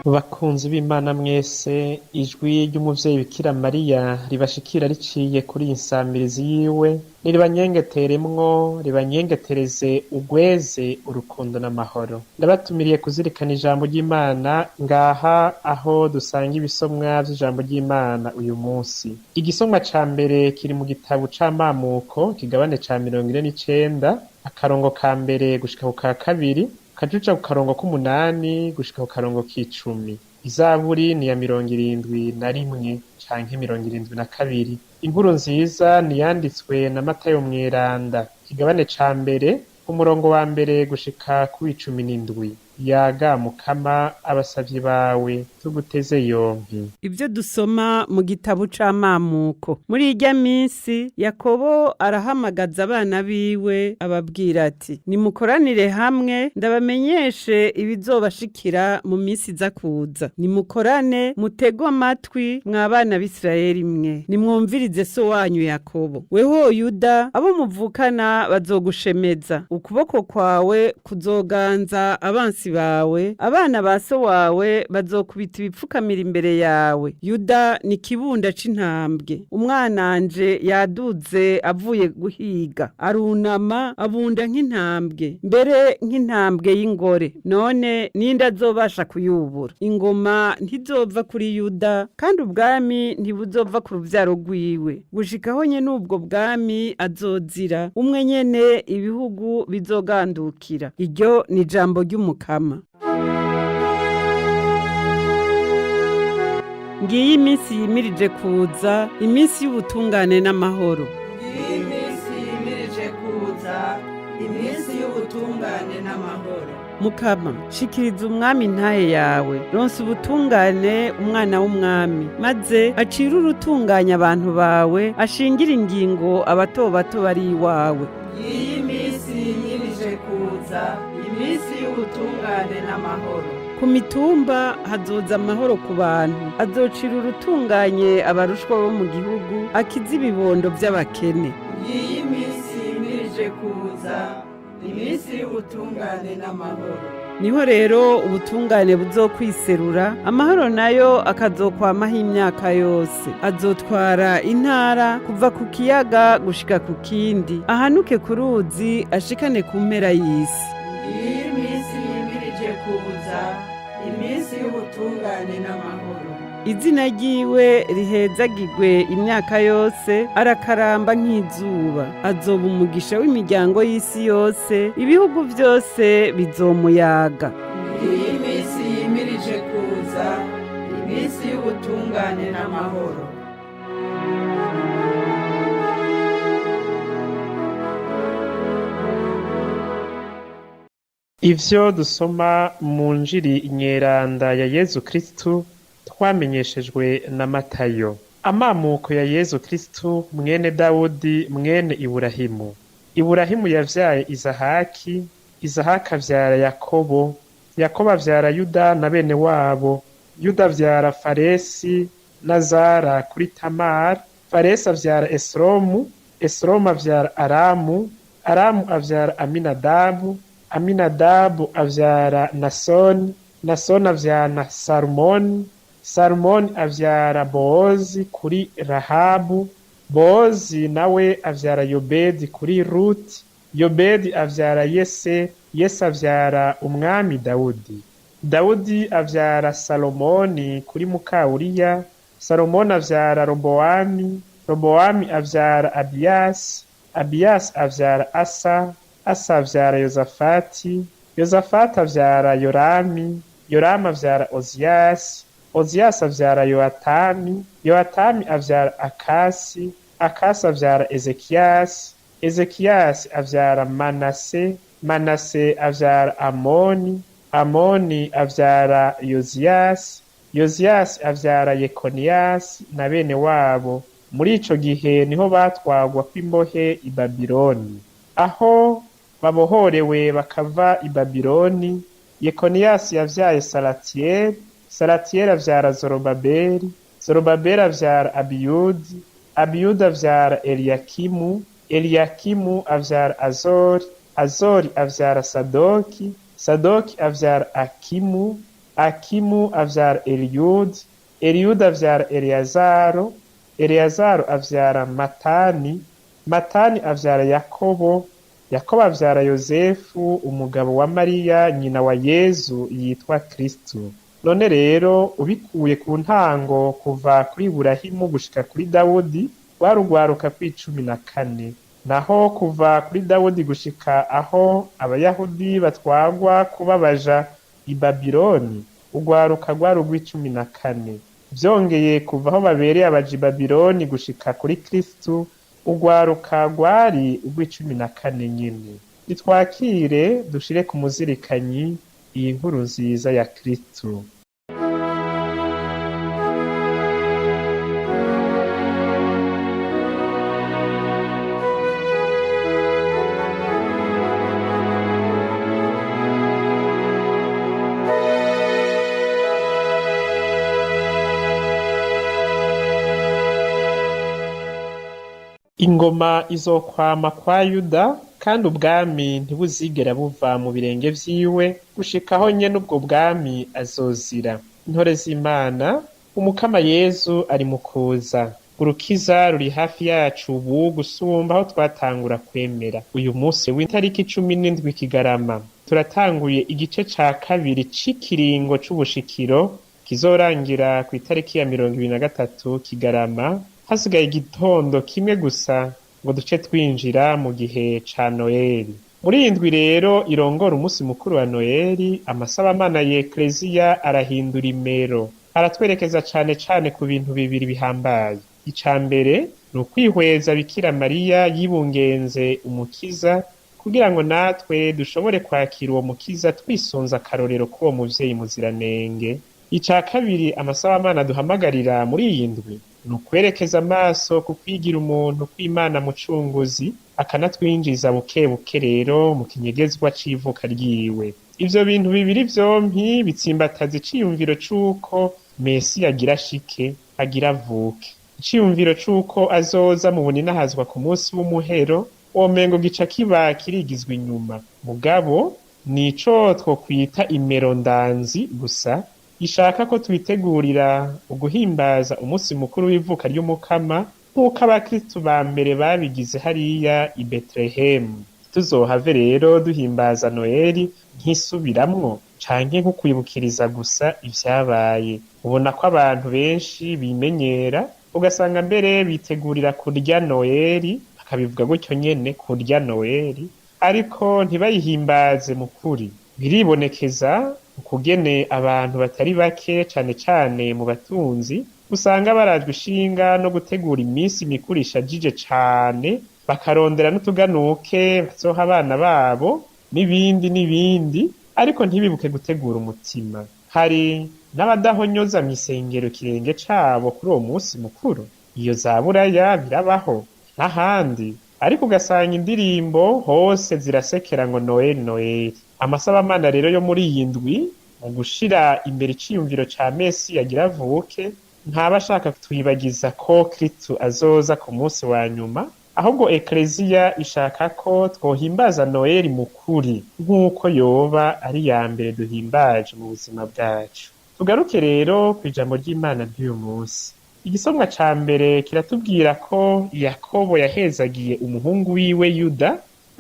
Bakunzi b'Imana mwese, ijwi ry'umuvyeyi Bikira Mariya ribashikira riciye kuri iyi nsamirizi yiwe, niribanyengeteremwo, ribanyengetereze ugweze urukundo n'amahoro. Ndabatumiriye kuzirikana ijambo ry'Imana ngaha aho dusanga ibisomwa vy'ijambo ry'Imana uyu munsi. Igisomwa ca mbere kiri mu gitabo c'amamuko, kigabane ca 49, akarongo ka mbere gushika ku ka kabiri, kajuja ku karongo k'umunani gushika ku karongo k'icumi. Izaburi ni ya 71 canke 72. Inkuru nziza ni yanditswe na Matayo Mweranda, kigabane ca mbere, umurongo wa mbere gushika ku 17. Yaga Mukama, abasavyi bawe tuguteze yompi. Ibyo dusoma mu gitabo c'amamuko. Muri irya minsi Yakobo arahamagaza abana biwe, ababwira ati: "Nimukoranire hamwe, ndabamenyeshe ibizobashikira mu minsi iza kuza. Nimukorane, mutege amatwi, mwa bana b'Isirayeli mwe, nimwumvirize so wanyu Yakobo. Weho Yuda, abo muvukana bazogushemeza, ukuboko kwawe kuzoganza abansi bawe, abana ba so wawe bazokubita ibipfukamira imbere yawe. Yuda ni kibunda c'intambwe, umwananje yaduze avuye guhiga, arunama abunda nk'intambwe, mbere nk'intambwe y'ingore. None ninde azobasha kuyubura? Ingoma ntizova kuri Yuda, kandi ubwami ntibuzova ku ruvyaro rwiwe, gushikaho nyene ubwo bwami azozira, umwe nyene ibihugu bizogandukira." Iryo ni ijambo ry'Umukama. Ngiyi iminsi yimirije kuza, iminsi y'ubutungane n'amahoro. Ngiyi iminsi yimirije kuza, iminsi y'ubutungane n'amahoro. Mukama, shikiriza umwami intahe yawe, ronsa ubutungane umwana w'umwami, maze acire urutunganya abantu bawe, ashingire ingingo abato bato bari iwawe. Ngiyi iminsi yimirije kuza, iminsi y'ubutungane n'amahoro. Ku mitumba hazoza amahoro ku bantu, azocira urutunganye abarushwa bo mu gihugu, akize ibibondo by'abakene. Ngiyi iminsi yimirije kuza, iminsi y'ubutungane n'amahoro. Niho rero ubutungane buzokwiserura, amahoro nayo akazokwamaho imyaka yose. Azotwara intara kuva ku kiyaga gushika ku kindi, ahanuke ku ruzi ashikane ku mpera y'isi. Ngiyi iminsi yimirije kuza, iminsi y'ubutungane n'amahoro. Izina ryiwe rihezagirwe imyaka yose, arakaramba nk'izuba. Azoba umugisha w'imiryango y'isi yose, ibihugu byose bizomuyaga. Ngiyi iminsi yimirije kuza, iminsi y'ubutungane n'amahoro. Ivyo dusoma mu Njiri Nyeranda ya Yezu Kristu twamenyeshejwe na Matayo. Amamuko ya Yezu Kristu, mwene Dawudi, mwene Iburahimu. Iburahimu yavyaye Izahaki, Izahaki avyara Yakobo, Yakobo avyara Yuda na bene wabo. Yuda avyara Faresi na Zara kuri Tamari, Faresi avyara Esromu, Esromu avyara Aramu, Aramu avyara Aminadabu, Aminadabu avyara Nasoni, Nasoni avyara Salumoni, Salumoni avyara Bowozi kuri Rahabu, Bowozi nawe avyara Yobedi kuri Ruti, Yobedi avyara Yese, Yese avyara umwami Dawudi. Dawudi avyara Salomoni kuri muka Uriya, Salomoni avyara Robowami, Robowami avyara Abiyasi, Abiyasi avyara Asa, Asa avyara Yozafati, Yozafati avyara Yorami, Yoramu avyara Oziyasi, Oziyasi avyara Yoatami, Yoatami avyara Akasi, Akasi avyara Ezekiyasi, Ezekiyasi avyara Manase, Manase avyara Amoni, Amoni avyara Yoziyasi, Yoziyasi avyara Yekoniyasi na bene wabo. Muri ico gihe niho batwagwa kw'imbohe i Babiloni. Aho babohorewe bakava i Babiloni, Yekoniyasi yavyaye Salatiyeli, Salatiyeli avyara Zorobabeli, Zorobabeli avyara Abiyudi, Abiyudi avyara Eliyakimu, Eliyakimu avyara Azori, Azori avyara Sadoki, Sadoki avyara Akimu, Akimu avyara Eliyudi, Eliyudi avyara Eleyazaro, Eleyazaro avyara Matani, Matani avyara Yakobo, Yakobo avyara Yozefu umugabo wa Mariya nyina wa Yezu yitwa Kristu. None rero ubikuye ku ntango kuva kuri Iburahimu gushika kuri Dawudi rwarugwaruka kw'icumi na kane. Naho kuva kuri Dawudi gushika aho Abayahudi batwagwa kuba baja i Babiloni, urwaruka rwari urw'icumi na kane. Vyongeye kuva aho babereye abaja i Babiloni gushika kuri Kristu, urwaruka rwari urw'icumi na kane nyene. Nitwakire dushire ku muzirikanyi iyi nkuru nziza ya Kristu. Ingoma izokwama kwa Yuda, kandi ubwami ntibuzigera buva mu birenge vyiwe, gushika aho nyene ubwo bwami azozira. Intore z'Imana, Umukama Yezu ari mu kuza. Urukiza ruri hafi yacu ubu gusumba aho twatangura kwemera. Uyu munsi w'itariki 17 Kigarama, turatanguye igice ca kabiri c'ikiringo c'ubushikiro kizorangira kw'itariki ya 23 Kigarama, hasigaye igitondo kimwe gusa ngo duce twinjira mu gihe ca Noheli. Muri iyi ndwi rero irongora umunsi mukuru wa Noheli, amasabamana ya Ekleziya arahindura imero. Aratwerekeza cane cane ku bintu bibiri bihambaye. Ica mbere ni ukwihweza Bikira Mariya yibungenze Umukiza, kugira ngo natwe dushobore kwakira uwo Mukiza twisunze akarorero k'uwo muvyeyi muziranenge. Ica kabiri amasabamana duhamagarira muri iyi ndwi ni ukwerekeza amaso ku kwigira umuntu kw'Imana mucunguzi, akanatwinjiza buke buke rero mu kinyegezwa c'ivuka ryiwe. Ivyo bintu bibiri vyompi bitsimbataza iciyumviro c'uko Mesiya agira ashike, agira avuke. Iciyumviro c'uko azoza mu buninahazwa ku munsi w'umuhero, womengo gica kiba kirigizwa inyuma. Mugabo nico twokwita imerondanzi gusa, ishaka ko twitegurira uguhimbaza umunsi mukuru w'ivuka ry'Umukama nk'uko abakristu ba mbere babigize hariya i Betelehemu. Tuzohave rero duhimbaza Noheli nk'isubiramwo canke nko kwibukiriza gusa ivyabaye. Ubona ko abantu benshi bimenyera, ugasanga mbere bitegurira kurya Noheli, bakabivuga gutyo nyene kurya Noheli, ariko ntibayihimbaze mu kuri. Biribonekeza ukugene abantu batari bake cane cane mu batunzi usanga barajwe ishinga no gutegura iminsi mikuru ishajije cane, bakarondera n'utuganuke bazoha abana babo n'ibindi n'ibindi, ariko ntibibuke gutegura umutima. Hari n'abadahonyoza mw'isengero ikirenge cabo kuri uwo munsi mukuru. Iyo za buraya birabaho n'ahandi, ariko ugasanga indirimbo hose zirasekera ngo Noheli Noheli. Amasabamana rero yo muri iyi ndwi mu gushira imbere iciyumviro ca Mesiya agira avuke, ntaba ashaka kutwibagiza ko Kristu azoza ku munsi wa nyuma, ahubwo Ekleziya ishaka ko twohimbaza Noheli mu kuri nk'uko yoba ari iya mbere duhimbaje mu buzima bwacu. Tugaruke rero kw'ijambo ry'Imana ry'uyu munsi. Igisomwa ca mbere kiratubwira ko Yakobo yahezagiye umuhungu wiwe Yuda,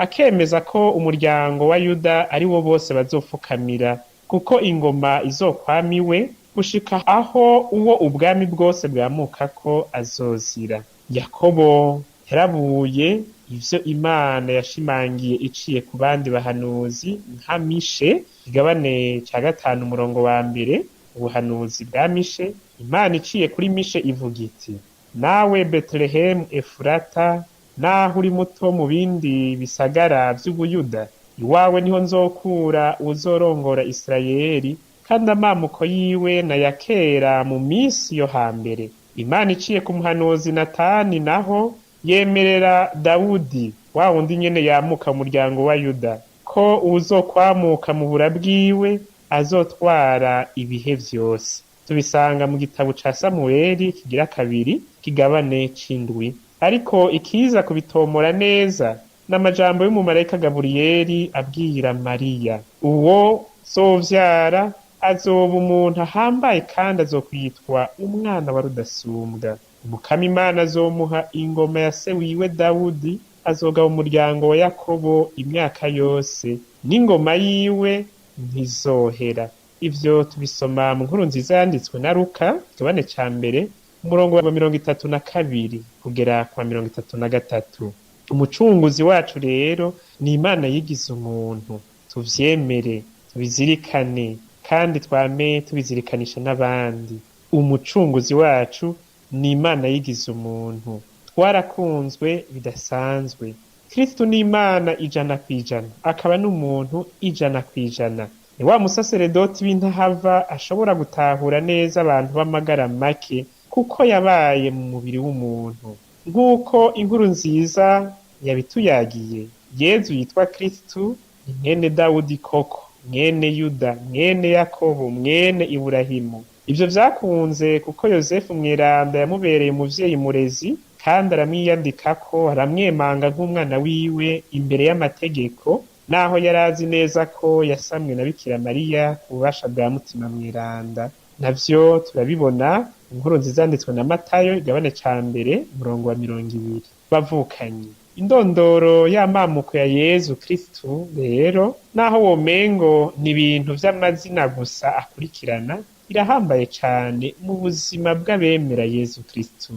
akemeza ko umuryango wa Yuda ari wo bose bazopfukamira, kuko ingoma izokwama iwe gushika aho uwo ubwami bwose bwamukako azozira. Yakobo yarabuye ivyo Imana yashimangiye iciye ku bandi bahanuzi nka Mishe, igabane ca 5 umurongo wa 1, ubuhanuzi bwa Mishe. Imana iciye kuri Mishe ivuga iti: nawe Betelehemu Efurata, naho uri muto mu bindi bisagara vy'Ubuyuda, iwawe niho nzokura uwuzorongora Isirayeli, kandi amamuko yiwe nayakera mu minsi yo hambere. Imana iciye ku muhanuzi Natani naho yemerera Dawudi, wa wundi nyene yamuka mu muryango wa Yuda, ko uwuzokwamuka mu bura bwiwe azotwara ibihe vyose. Tubisanga mu gitabo ca Samuweli kigira kabiri kigabane c'indwi. Ariko ikiza kubitomora neza n'amajambo y'umumarayika Gaburiyeli abwira Mariya: uwo zovyara Azoba umuntu ahambaye kandi azokwitwa umwana wa Rudasumbwa. Umukama Imana azomuha ingoma ya se wiwe Dawudi, azogaba umuryango wa Yakobo imyaka yose, n'ingoma yiwe ntizohera. Ivyo tubisoma mu nkuru nziza yanditswe na Luka, ikigabane ca mbere, umurongo wa 32 kugera kwa 33. Umucunguzi wacu rero ni Imana yigize umuntu. Tuvyemere, tubizirikane, kandi twame tubizirikanisha n'abandi. Umucunguzi wacu ni Imana yigize umuntu. Twarakunzwe bidasanzwe. Kristu ni Imana 100%, akaba n'umuntu 100%. Ni wa musaseredoti w'intahava ashobora gutahura neza abantu b'amagara make, kuko yabaye mu mubiri w'umuntu. Nk'uko inkuru nziza yabituyagiye, Yezu yitwa Kristu ni mwene Dawudi koko, mwene Yuda, mwene Yakobo, mwene Iburahimu. Ivyo vyakunze kuko Yosefu Mweranda yamubereye umuvyeyi murezi, kandi aramwiyandikako, aramwemanga nk'umwana wiwe imbere y'amategeko, naho yarazi neza ko yasamwe na Bikira Mariya ku bubasha bwa Mutima Mweranda. Navyo turabibona inkuru nziza yanditswe na Matayo, igabane ca mbere, umurongo wa 20. Bavukanye indondoro y'amamuko ya Yezu Kristu rero, naho womengo ni ibintu vy'amazina gusa akurikirana, irahambaye cane mu buzima bw'abemera Yezu Kristu.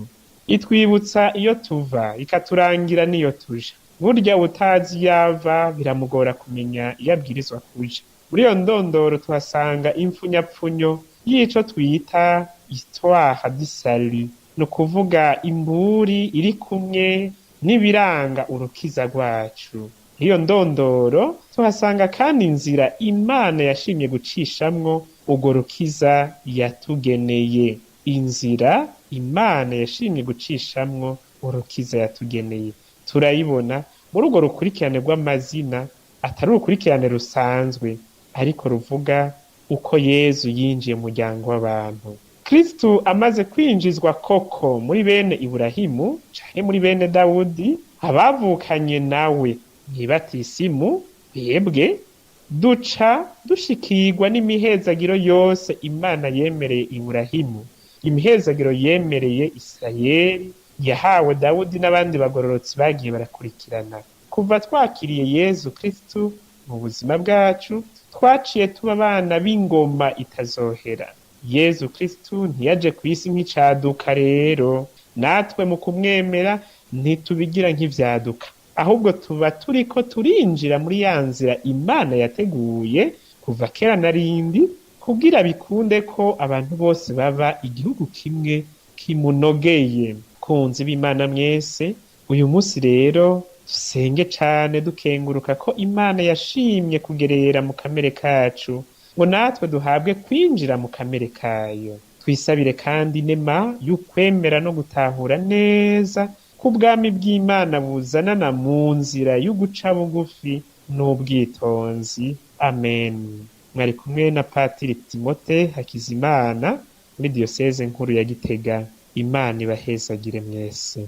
Itwibutsa iyo tuva, ikaturangira n'iyo tuja. Burya utazi yava biramugora kumenya iyo abwirizwa kuja. Muri iyo ndondoro tuhasanga impfunyapfunyo y'ico twita histoire du salut, ni ukuvuga imburi iri kumwe n'ibiranga urukiza rwacu. Iyo ndondoro tuhasanga kandi inzira Imana yashimye gucishamwo urwo rukiza yatugeneye. Inzira Imana yashimye gucishamwo urukiza yatugeneye turayibona muri urwo rukurikirane rw'amazina, atari urukurikirane rusanzwe, ariko ruvuga uko Yezu yinjiye mu muryango w'abantu. Kristu amaze kwinjizwa koko muri bene Iburahimu canke muri bene Dawudi, abavukanye nawe mwibatisimu bebwe duca dushikirwa n'imihezagiro yose Imana yemereye Iburahimu, imihezagiro yemereye Isirayeli, yahawe Dawudi n'abandi bagororotsi bagiye barakurikirana. Kuva twakiriye Yezu Kristu mu buzima bwacu, twaciye tuba abana b'ingoma itazohera. Yezu Kristu ntiyaje kw'isi nk'icaduka rero, natwe mu kumwemera ntitubigira nk'ivyaduka, ahubwo tuba turiko turinjira muri ya nzira Imana yateguye kuva kera na rindi, kugira bikunde ko abantu bose baba igihugu kimwe kimunogeye. Kunzi b'Imana mwese, uyu munsi rero dusenge cane dukenguruka ko Imana yashimye kugerera mu kamere kacu, ngo natwe duhabwe kwinjira mu kamere kayo. Twisabire kandi inema y'ukwemera no gutahura neza ko ubwami bw'Imana buzanana mu nzira y'uguca bugufi n'ubwitonzi. Amen. Mwari kumwe na Patiri Timote Hakizimana muri Diyoseze nkuru ya Gitega. Imana ibahezagire mwese.